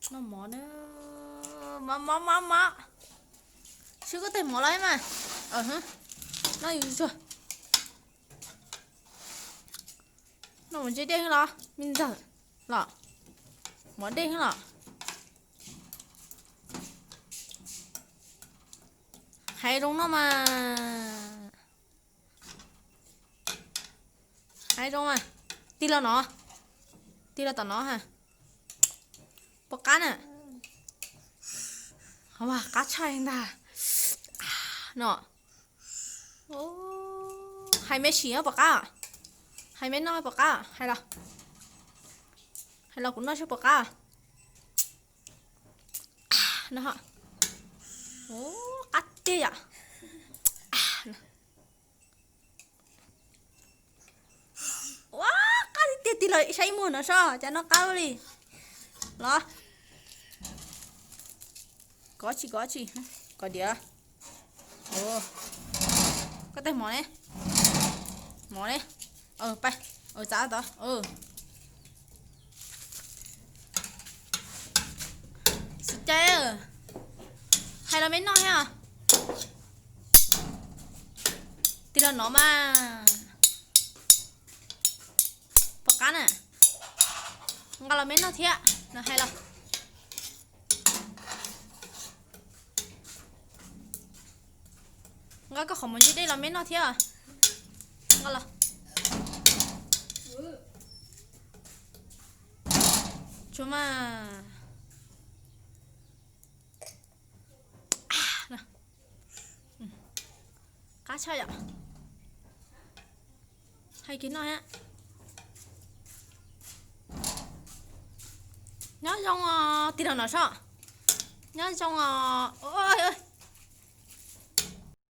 Noj mov na, mov mov mov mov. Swb koj tej mov los mas. Noj yus tsuag. Noj mov ntse dej los me ntxawm los, mov dej los. Hais zoo no mas. Hais zoo mas. Tig los no, tig los tom no ha. Puas qab na? Qab tshaj ntag no. Hais me sim puas qab? Hais me noj puas qab? Hais los, hais los kuv noj saib puas qab. No, qab tiag yom. Ua, qab tiag tiag los saib ib muag no sob, cas noj qab li los. Kov tsis kov tsis, kov diav. Koj tej mov ne, mov ne, pab, txav tod. Xis cai, hais los me noj thiab. Tig los no mas. Puas qab na? Nqa los me noj thiab no hais los. Nqa koj qhov mov ntse dej los me noj thiab. Nqa los. Tsuag mas. Qab tshaj yom. Hais kiag noj thiab. Nyob zoo os, tig los no sob. Nyob zoo os.